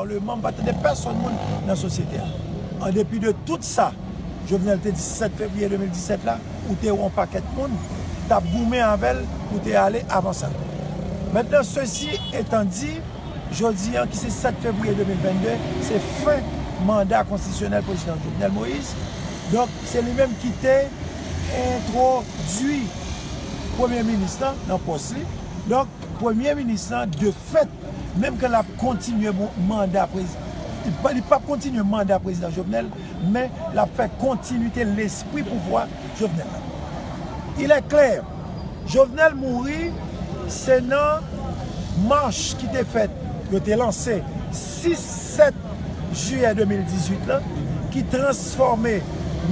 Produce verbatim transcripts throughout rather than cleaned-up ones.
Parleman, m pa tande pèsonn moun nan sosyete a. An depi de tout sa, Jovenel te di sèt fevriye de mil disèt la, ou te wè yon pakèt moun t ap goumen avè l pou te ale avan sa. Mentnan, sesi etan di, jodi a, ki se sèt fevriye de mil vennde, se fen manda konstitisyonèl prezidan Jovenel Moïse. Donk, se li menm ki te entwodui premye minis lan nan pòs li. Donk, premye minis lan, de fèt, menm ke l ap kontinye manda prezidan, li p ap kontinye manda prezidan Jovenel, men l ap fè kontinite lespri pouvwa Jovenel la. Il est clair, Jovenel mouri, se nan mach ki te fèt, yo te lanse sis sèt jiyè de mil dizuit lan, ki transfòme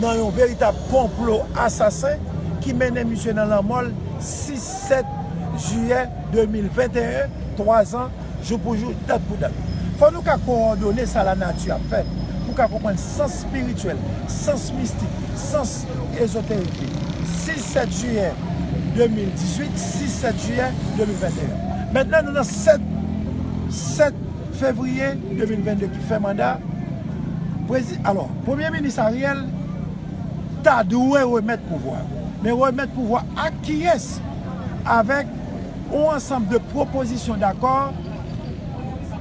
nan yon veritab konplo asasen ki mennen misye nan lanmò l sis sèt jiyè de mil venteyen, twa zan, jou pou jou, dat pou dat. Fò nou ka kowòdone sa lanati ap fè, pou ka konprann sans espirityèl, sans mistik, sans ezoterik li. Sis sèt jiyè de mil dizuit, sis sèt jiyè de mil venteyen. Mentnan, nou nan sèt, sèt fevriye de mil vennde ki fen manda. Prezi-, alò, premye minis Ariel ta dwe remèt pouvwa. Men remèt pouvwa ak kiyès? Avèk yon ansanm de pwopozisyon dakò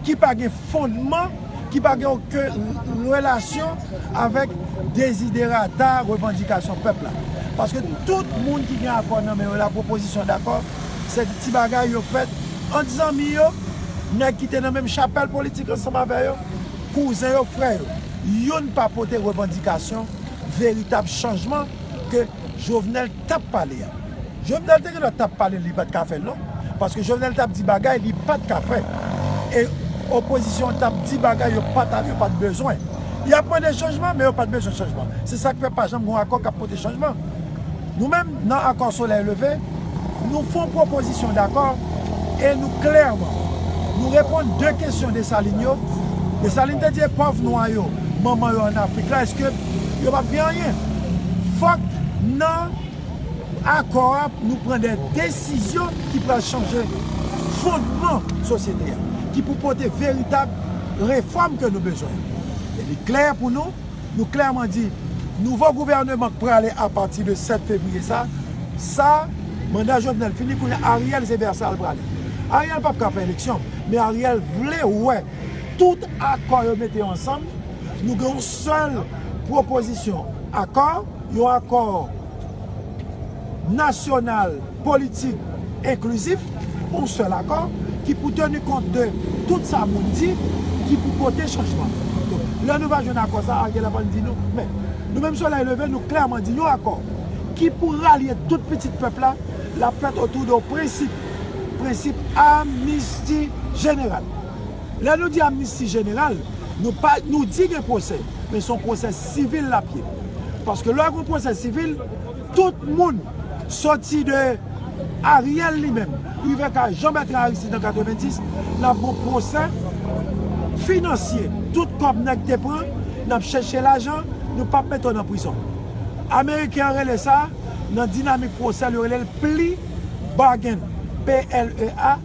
ki pa gen fondman, ki pa gen okenn relasyon avèk deziderata, revandikasyon pèp la. Paske tout moun ki gen akò nan men yo la, pwopozisyon dakò, se ti bagay yo fèt ant zanmi yo, nèg ki te nan menm chapèl politik ansanm avè yo, kouzen yo, frè yo. Youn pa pote revandikasyon veritab chanjman ke Jovenel t ap pale a. Jovenel te gendwa t ap pale, li pa t ka fè l non. Paske Jovenel t ap di bagay li pa t ka fè. E opozisyon an t ap di bagay yo pa t, yo pa t bezwen. Y ap mande chanjman, men yo pa t bezwen chanjman. Se sa k fè pa janm gen yon akò k ap pote chanjman. Nou menm, nan Akò Solèy Leve, nou fè yon pwopozisyon dakò e nou klèman, nou reponn de kesyon Desalin yo. Desalin te di, e pòv nwa yo, manman yo ann Afrik la, èske yo p ap gen anyen? Fòk nan akò a, nou pran de desizyon ki pral chanje fondman sosyete a, ki pou pote veritab refòm ke nou bezwen. E li klè pou nou, nou klèman di, nouvo gouvèneman k prale apati de sèt fevriye sa, sa, manda Jovenel fini, kounye a Ariel se vè sa l prale. Ariel p ap ka fè eleksyon, men Ariel vle wè tout akò yo mete yo ansanm, nou gen yon sèl pwopozisyon akò, yon akò nasyonal politik enklizif, yon sèl akò ki pou teni kont de tout sa moun di, ki pou pote chanjman. Donk, lè nou va jwenn akò sa, Ariel ap vin di nou, men nou menm Solèy Leve, nou klèman di yon akò ki pou ralye tout pitit pèp la, l ap fèt otou de yon prensip, prensip amisti jeneral. Lè nou di amisti jeneral, nou pa, nou di gen pwosè, men se yon pwosè sivil l ap ye. Paske lè gen yon pwosè sivil, tout moun, soti de Ariel li menm, rive ka Jean Bertrand Aristide an katrevenndis, n ap gen yon pwosè finansye. Tout kòb nèg te pran, n ap chèche lajan, nou p ap mete w nan prizon. Ameriken an rele sa, nan dinamik pwosè l, yo rele l plea bargain, P L E A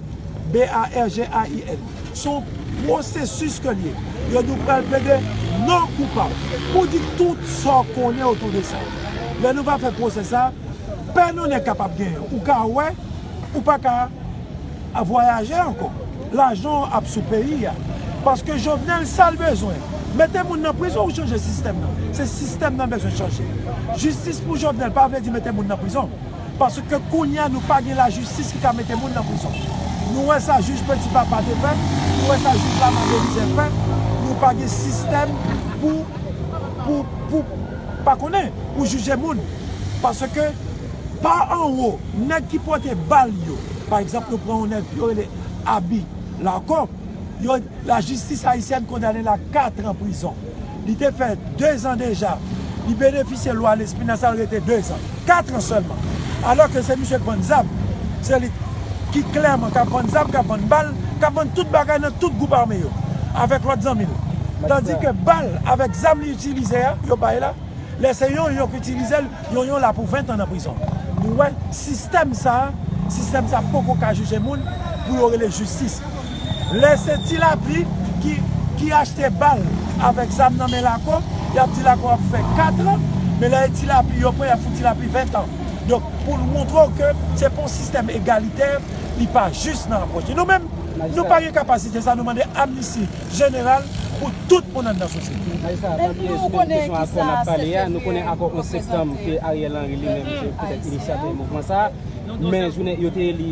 B A R G A I N. Se yon pwosesis ke l ye. Yo di w pral plede non koupab. Pou di tout sa w konnen otou de sa. Lè nou va fè pwosè sa, pè nou nèg kapab genyen. Ou ka wè, ou pa ka ap vwayaje ankò. Lajan w ap sou peyi a. Paske Jovenel, sa l bezwen, mete moun nan prizon ou chanje sistèm nan? Se sistèm nan bezwen chanje. Jistis pou Jovenel pa vle di mete moun nan prizon. Paske kounye a, nou pa gen lajistis ki ka mete moun nan prizon. Nou wè sa jij Petit Papa te fè, nou wè sa jij Lama Belizaire fè, nou pa gen sistèm pou, pou, pou, pa konnen, pou jije moun. Paske pa anwo, nèg ki pote bal yo, pa egzanp, nou pran yon nèg yo rele Abi Lacombe, yo, lajistis ayisyèn kondane l a kat an prizon. Li te fè de zan deja. Li benefisye lwa Lespinasse, l rete de zan. Kat an sèlman. Alò ke se misye k vann zam. Se li ki klèman k ap vann zam, k ap vann bal, k ap vann tout bagay nan tout gwoup ame yo. Avèk lòt zanmi l. Tandi ke bal avèk zam li itilize a, yo bay la, lè se yon yon k itilize l, yon yon la pou ven tan nan prizon. Nou wè, sistèm sa, sistèm sa poko ka jije moun pou yo rele jistis. Lè se Ti Lapli ki ki achte bal avèk zam nan men Lacor, y ap di Lacor ap fè kat an, men lè e ti lapli yo pran, y ap fout ti lapli ven an. Donk, pou l montre w ke se pa yon sistèm egalitè, li pa jis nan apwòch li. Nou menm, nou pa gen kapasite sa, nou mande amnisti jeneral pou tout moun anndan sosyete. Majistra, pa bliye sou menm kesyon akò n ap pale a, nou konnen akò onz septanm ke Ariel Henry li menm se poutèt inisyatè mouvman sa a, men jounen yo te eli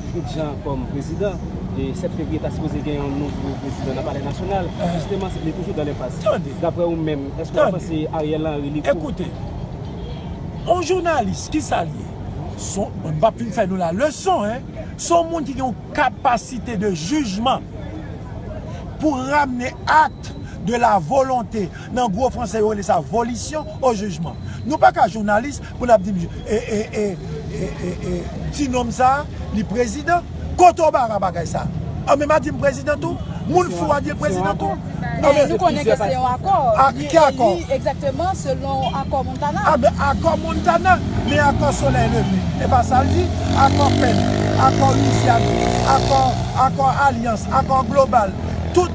Fritz Jean kòm prezidan, e sèt fevriye ta sipoze gen yon nouvo prezidan nan Palè Nasyonal, jisteman se, li toujou dan lenpas. Daprè ou menm, èske w panse Ariel Henry li pou... Ekoute, yon jounalis, kisa l ye? Se yon, m p ap fin fè nou la leson, en. Se yon moun ki gen yon kapasite de jijman pou ramne acte de la volonté, nan gwo franse yo rele sa volition au jugement. Nou pa ka jounalis pou n ap di m, e, e, e, e, e, e, ti nonm sa a, li prezidan. Kote w bara bagay sa a? An, men m a di m prezidan tou. Moun fou a di l prezidan tou. Non, men nou konnen ke se yon akò. Ki akò? Egzakteman, selon akò Montana. A, men akò Montana, men akò Solèy Leve. E pa sa l di, akò Pèn, akò Lwizyàn, akò, akò Alyans, akò Global. Tout,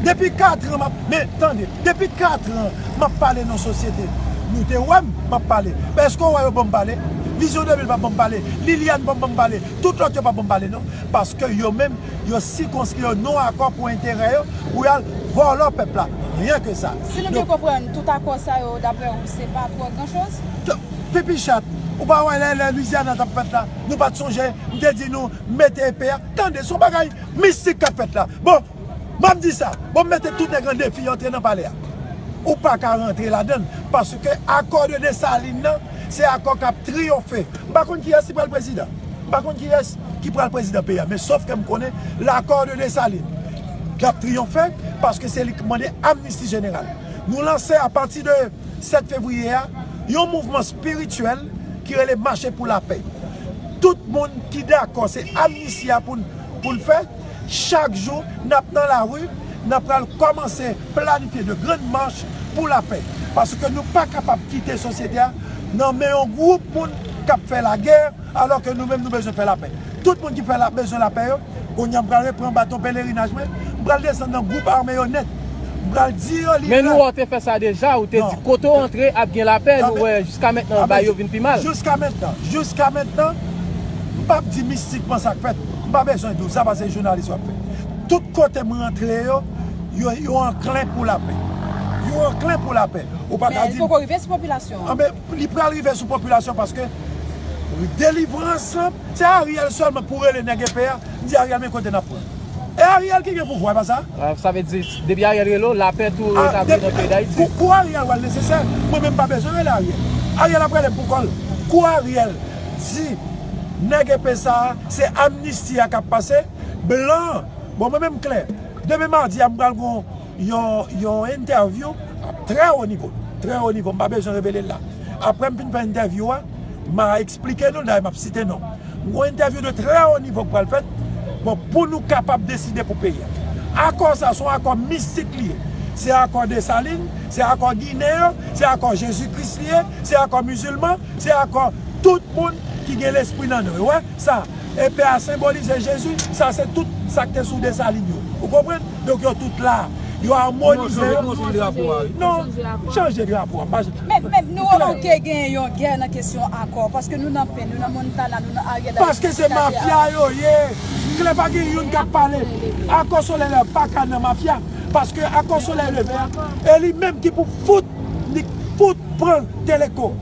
depi kat an, m ap, men tande, depi kat an, m ap pale nan sosyete. Nou te wè m, m ap pale. Men èske w wè yo ban m pale? Vizyon de mil pa ban m pale. Liliane pa ban m pale. Tout lòt yo pa ban m pale, non. Paske yo menm, yo sikonskri yo non akò pou enterè yo, pou y al vòlò pèp la. Ryen ke sa. Si nou byen konprann, tout akò sa yo, daprè ou, se pa twò gran choz? Pipi chat, ou pa wè lè, lè Lwizyana t ap fèt la, nou pa t sonje, m te di nou, mete epe a. Tande, se yon bagay mistik k ap fèt la. Bon, m ap di sa. Bon, m mete tout nèg an defi antre nan palè a. Ou pa ka rantre ladan l, paske akò de Desalin nan, se akò k ap triyonfe. M pa konn kiyès ki pral prezidan. M pa konn kiyès ki pral prezidan peyi a, men sòf ke m konnen lakò de Desalin k ap triyonfe, paske se li k mande amnisti jeneral. Nou lanse apati de sèt fevriye a, yon mouvman espirityèl ki rele Mache pou Lapè. Tout moun ki dakò se amnisti a pou n, pou n fè, chak jou n ap nan lari, n ap pral kòmanse planifye de grann mach pou lapè. Paske nou pa kapab kite sosyete a nan men yon gwoup moun k ap fè lagè, alò ke nou menm nou bezwen fè lapè. Tout moun ki fè la, bezwen lapè yo, kounye a m pral reprann baton pelerinaj mwen, m pral desann nan gwoup ame yo nèt. M pral di yo li... Men nou wè w te fè sa deja, ou te di kote w antre ap gen lapè, nou wè jiska mentnan bagay yo vin pi mal. Jiska mentnan, jiska mentnan, m p ap di mistikman sa k fèt. M pa bezwen di w sa paske jounalis w ap fè. Tout kote m rantre yo, yo, yo anklen pou lapè. Yo anklen pou lapè. Ou pa ka di m... Men li poko rive sou popilasyon an. Anben, li pral rive sou popilasyon paske delivrans lan, se Ariel sèlman pou rele nèg epe a, di Ariel men kote n ap pran. E Ariel ki gen pouvwa, e pa sa? Sa vle di, depi Ariel rele w, lapè tou retabli nan peyi Dayiti. Kou, kou Ariel wè l nesesè, mwen menm m pa bezwen rele Ariel. Ariel ap rele m pou kò l. Kou Ariel di nèg epe sa a, se amnisti a k ap pase, blan. Bon, mwen menm m klè. Demen madi a, m pral gon yon, yon entèvyou trè wo nivo. Trè wo nivo. M pa bezwen revele l la. Apre m fin fè entèvyou a, m a eksplike nou, dayè m ap site non. M gon entèvyou de trè wo nivo k pral fèt. Bon, pou nou kapab deside pou peyi a. Akò sa, se yon akò mistik li ye. Se akò Desalin, se akò Ginen yo, se akò Jezi Kris li ye, se akò mizilman, se akò tout moun ki gen lespri nan nou yo. Wè sa, epe a senbolize Jezi, sa se tout sa k te sou Desalin yo. Ou konprann? Donk yo tout la. Yo amonize yo. Non, chanje drapo a. Men, men nou remake gen yon gè nan kesyon akò, paske nou nan Pèn, nou nan Montana, nou nan Ariel. Paske se mafya yo ye. Klè pa gen youn k ap pale. Akò Solèy la pa ka nan mafya. Paske akò Solèy Leve a, e li menm ki pou fout, li fout pran Teleko.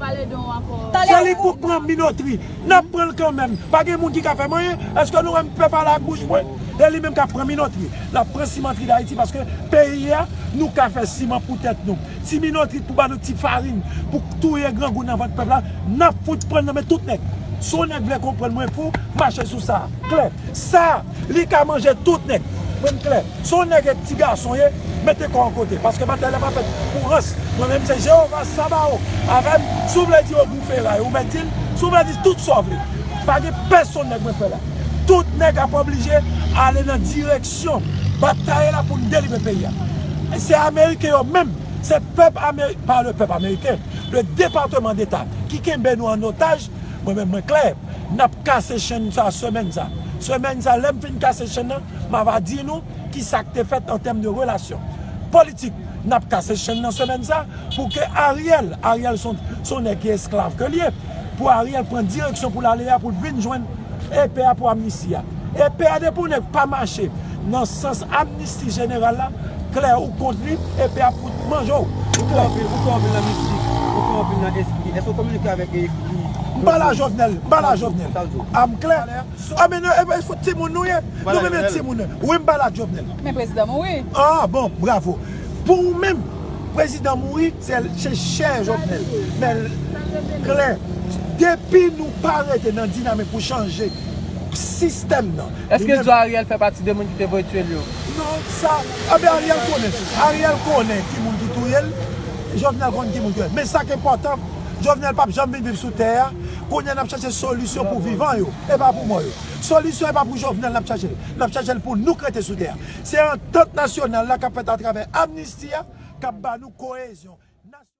Se li pou pran Minotri. N ap pran l kanmenm. Pa gen moun ki ka fè m anyen. Èske nou wè m fè pale ak bouch mwen? E li menm k ap pran Minotri. L ap pran Simantri Dayiti paske peyi a, nou ka fè siman pou tèt nou. Ti Minotri pou ba nou ti farin, pou touye grangou nan vant pèp la, n ap fout pran l nan men tout nèg. Si yon nèg vle konprann mwen fou, mache sou sa. Klè. Sa, li ka manje tout nèg. Mwen m klè. Si yon nèg e ti gason ye, mete kò w kote. Paske batay la pa fèt pou rans. Mwen menm se Jewova Sabawo avè m. Si w vle di yo pou feray, ou mèt di l. Si w vle di tout sa w vle. Pa gen pèsonn nèg mwen fè la. Tout nèg ap oblije ale nan direksyon batay la pou n delivre peyi a. E se Ameriken yo menm, se pèp Ameri-, pa le pèp ameriken, le Departement d'État ki kenbe nou an otaj, mwen menm mwen klè, n ap kase chenn sa semèn sa. Semèn sa, lè m fin kase chenn nan, m a va di nou ki sa k te fèt an tèm de relasyon. Politik. N ap kase chenn nan semèn sa pou ke Ariel, Ariel son, son nèg ki esklav ke l ye, pou Ariel pran direksyon pou l ale a, pou l vin jwenn epe a pou amnisti a. Epe a depi yon nèg pa mache nan sans amnisti jeneral la, klè ou kont li, epe a pou manje w. Ou kwè anpil, ou kwè anpil nan mistik, ou kwè anpil nan espri. Èske w kominike avèk espri? M pale a Jovenel, m pale a Jovenel. Sa l di w? A m klè? A men non, e, e, timoun nou ye. Nou menm timoun nou. Wi, m pale ak Jovenel. Men prezidan mouri. Ah, bon, bravo. Pou ou menm, prezidan mouri, se, se chè Jovenel. Men klè, depi nou pa rete nan dinamik pou chanje sistèm nan. Èske Joe Ariel fè pati de moun ki te voye tye l yo? Non, sa, a ben Ariel konnen. Ariel konnen ki moun ki touye l. Jovenel konn ki moun ki touye l. Men sa k enpòtan, Jovenel p ap janm vin viv sou tè a. Kounye a n ap chache solisyon pou vivan yo, e pa pou mò yo. Solisyon e pa pou Jovenel n ap chache l. N ap chache l pou nou k rete sou tè a. Se antant nasyonal la k ap fèt atravè amnisti a k ap ba nou koyezyon.